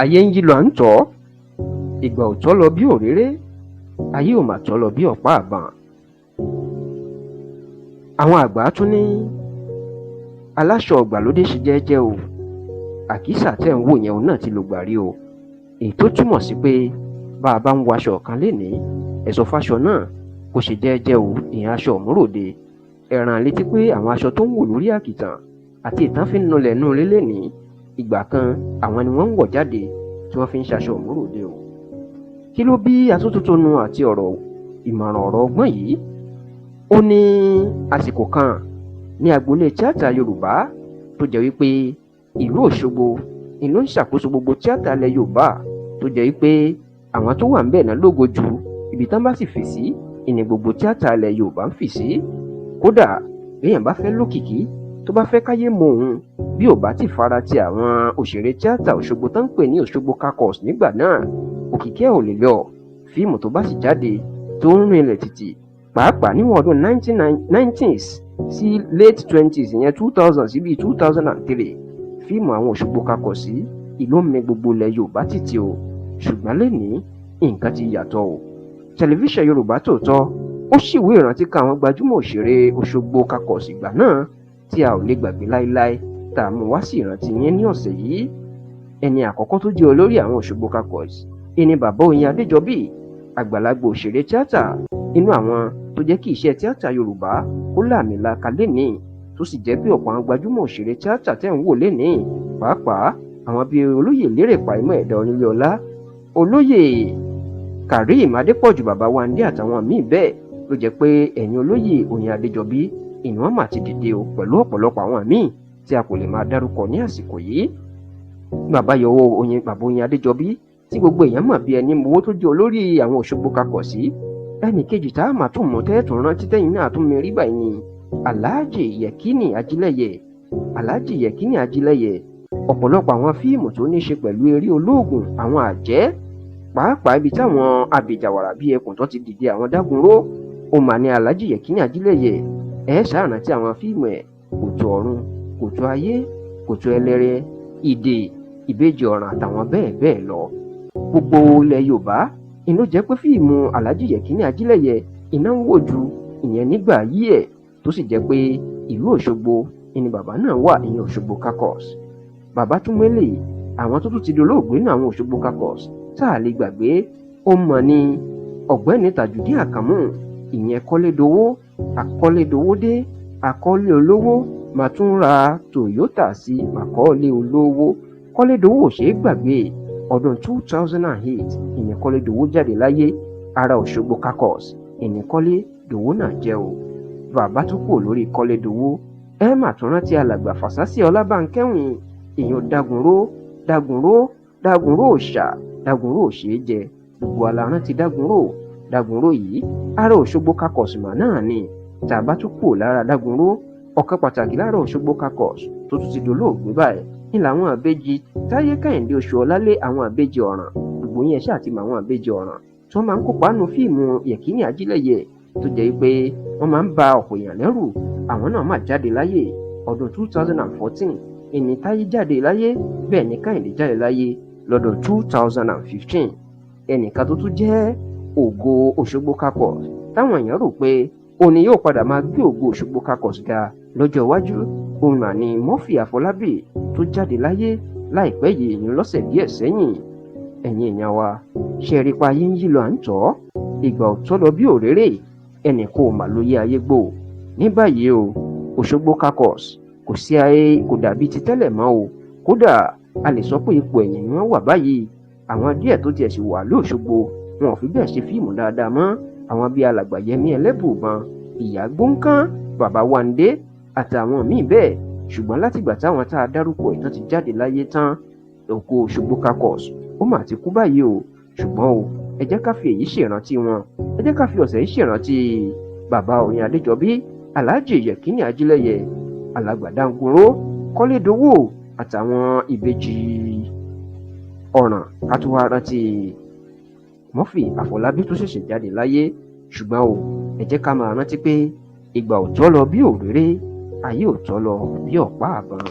Ayé ń yí lọ à ń tọ̀ ọ́, ìgbà ò tọ́ lọ bí òréré, ayé ò mà tọ́ lọ bí ọ̀pá àbọ̀n. Àwọn àgbà tún ní aláṣọ ọ̀gbàlódé ṣe jẹ́jẹ́ o, àkísà tẹ́ ń wò yẹn òun náà ti lògbà rí o. Èyí tó túmọ̀ sí pé bá a bá ń wọ aṣọ kan lénìí, ẹ̀sọ́ fáṣọ náà kó ṣe jẹ́jẹ́ o, ìyẹn aṣọ òmúròde. Ẹ rán létí pé àwọn aṣọ tó ń wò lórí àkìtàn àti ìtàn fi ń nulẹ̀ nú ilé lénìí, ìgbà kan àwọn ni wọ́n ń wọ̀ jáde tí wọ́n fi ń ṣaṣọ òmúròde o. Kí ló bí atótótónu àti ọ̀rọ̀ ìmọ̀ràn ọ̀rọ̀ ọgbọ́n yìí? Ó ní àsìkò kan ní agboolé tíátà Yorùbá tó jẹ́ wípé ìlú Òṣogbo ni ló ń ṣàkóso gbogbo tíátà ilẹ̀ Yorùbá, tó jẹ́ wípé àwọn tó wà ńbẹ̀ náà lógo jù, ibi tán bá sì fì sí ìní gbogbo tíátà ilẹ̀ Yorùbá ń fì sí. Kódà béèyàn bá fẹ́ lókìkí, tó bá fẹ́ káyé mọ òun, bí ò bá ti fara ti àwọn òṣèré tíátà Òṣogbo tó ń pè ní Òṣogbo Caucus nígbà náà, òkìkí ẹ̀ ò lè lọ. Fíìmù tó bá sì jáde tó ń rinlẹ̀ tìtì, pàápàá níwọ̀n ọdún 1990s sí late 20s, ìyẹn 2000 sí bíi 2003, fíìmù àwọn Òṣogbo Caucus sí ìlú mi gbogbo ilẹ̀ Yorùbá tìtì o. Ṣùgbọ́n lénìí nǹkan ti yàtọ̀ o. Tẹlifíṣàn Yorùbá Tòótọ́ ó ṣìwé ìrántí kan àwọn gbajúmọ̀ òṣèré Òṣogbo Caucus ìgbà náà tí a ò lè gbàgbé láéláé, tá a mú wá sí ìrántí yín ní ọ̀sẹ̀ yìí. Ẹni àkọ́kọ́ tó jẹ́ olórí àwọn Òṣogbo Caucus ìní bàbá Oyin Adéjọbí, àgbàlagbà òṣèré tíátà, inú àwọn tó jẹ́ kí iṣẹ́ tíátà Yorùbá kó láàmìlaka lénìí, tó sì jẹ́ pé ọ̀pọ̀ àwọn gbajúmọ̀ òṣèré tíátà tẹ́ ń wò lénìí, pàápàá àwọn bíi olóyè Lérè Pàímọ̀ Ẹ̀dá Onílé Ọlá, olóyè Kareem Adépọ̀jù, bàbá Wándé àtàwọn míì bẹ́ẹ̀, ló jẹ́ pé ẹ̀yìn olóyè Oyin Adéjọbí ìní wọn mà ti dìde o, pẹ̀lú ọ̀pọ̀lọpọ̀ àwọn míì tí a kò lè máa dárúkọ ní àsìkò yìí. Bàbá yọwọ́ Oyin, bàbá Oyin Adéjọbí tí gbogbo èèyàn mọ̀ bí ẹni mowó tó jẹ́ olórí àwọn Òṣogbo Caucus sí. Ẹnì kejì tá a máa tún mọ̀ tẹ́ẹ̀tún rántí tẹ́yìn náà tún mi rí báyìí ni Alhaji Yekini Ajílẹ̀yẹ. Alhaji Yekini Ajílẹ̀yẹ, ọ̀pọ̀lọpọ̀ àwọn fíìmù tó ní í ṣe pẹ̀lú eré olóògùn, àwọn àjẹ́, pàápàá ibi táwọn abìjàwàrà bíi ẹkùn tó ti dìde, àwọn dágunró, ó mà ní Alhaji Yekini Ajílẹ̀yẹ. Ẹ ṣàrántí àwọn fíìmù ẹ̀: Kòtò Ọ̀run, Kòtò Ayé, Kòtò Ẹlẹ́rẹ́, Ìdè, Ìbejì Ọ̀ràn àtàwọn bẹ́ẹ̀ bẹ́ẹ̀ lọ. Gbogbo ilẹ̀ Yorùbá inú jẹ́ pé fíìmù Alhaji Yekini Ajílẹ̀yẹ iná ń wò ju ìyẹn nígbà yí ẹ̀, tó sì jẹ́ pé ìlú Òṣogbo ìní bàbá náà wà, ìyẹn Òṣogbo Caucus. Bàbá tún mélè àwọn tó tún ti dolóògbé náà, àwọn Òṣogbo Caucus tá a lè gbàgbé, ó mọ̀ ní ọ̀gbẹ́ni Tajudeen Àkànmú, ìyẹn Kọ́lédowó, Àkọ́lédowódé, Àkọ́lé olówó, màá tún ra Toyota sí Màkọ́lé olówó. Kọ́lédowó ò ṣeé gbàgbé. Ọdún 2008 ìyẹn Kọ́lédowó jáde láyé. Ara Òṣogbo Caucus ìní Kọ́lédowó náà jẹ́ o. Bàbá tó kù lórí Kọ́lédowó, ẹ mà tún rántí alàgbà Fàsásí Ọlábànkẹ́wìn, èèyàn Dagunró, Dagunró, Dagunró òòṣà, Dagunró ò ṣeé jẹ, gbogbo alárántí Dagunró. Dagunró yìí ara Òṣogbo Caucus mà náà ni. Tá a bá tún kù lára Dagunró, ọ̀kan pàtàkì lára Òṣogbo Caucus tó tún ti dolóògbé báyìí ní làwọn àbejì Táyé Kẹ́hìndé Oṣuọlálé, àwọn àbejì Ọ̀ràn. Gbogbo yẹn ṣáà ti mọ àwọn àbejì Ọ̀ràn tí wọ́n máa ń kópa nínú fíìmù Yẹ̀kínì Ajílẹ̀yẹ, tó jẹ́ pé wọ́n máa ń ba ọ̀pọ̀ èèyàn lẹ́rù. Àwọn náà mà jáde láyé. Ọdún 2014 ìní Táyé jáde láyé, bẹ́ẹ̀ ni Kẹ́hìndé jáde láyé lọ́dún 2015. Ẹnìkan tó tún jẹ́ ògo Òṣogbo Caucus táwọn èèyàn rò pé òní yóò padà máa gbé ògo Òṣogbo Caucus ga lọ́jọ́ iwájú, òun mà ní Murphy Àfọlábí tó jáde láyé láìpẹ́ yìí ní lọ́sẹ̀ díẹ̀ sẹ́yìn. Ẹ̀yin èèyàn wa, ṣe rí pa ayé ń yí lọ à ń tọ́, ìgbà ò tọ́ lọ bí òréré, ẹnì kò mà lóye ayé gbò. Ní báyìí o, Òṣogbo Caucus kò sí ayé, kò dàbí ti tẹ́lẹ̀ mọ́ o. Kódà a lè sọ pé ipò ẹ̀yìn ni wọ́n wà báyìí. Àwọn díẹ̀ tó tiẹ̀ sì wà lóṣogbo, wọn ò fi bẹ́ẹ̀ ṣe fíìmù dáadáa mọ́. Àwọn bíi alàgbà Yẹmí Ẹlẹ́bùúbọn, Ìyá Gbóǹkán, bàbá Wándé àtàwọn míì bẹ́ẹ̀. Ṣùgbọ́n látìgbà táwọn tá a dárúkọ ìtàn ti jáde láyé tán, ògo Òṣogbo Caucus ó mà ti kú báyìí o. Ṣùgbọ́n o, ẹ jẹ́ ká fi èyí ṣèrántí wọn, ẹ jẹ́ ká fi ọ̀sẹ̀ yìí ṣèrántí bàbá Oyin Adéjọbí, Alhaji Yekini Ajílẹ̀yẹ, alàgbà Dagunró, Kọ́lédowó àtàwọn ìbejì Ọ̀ràn, ká tó wá rántí Murphy Àfọlábí tó ṣẹ̀ṣẹ̀ jáde láyé. Ṣùgbọ́n o, ẹ jẹ́ ká máa rántí pé ìgbà ò tọ́ lọ bí òréré, ayé ò tọ́ lọ bí ọ̀pá àbọ̀n.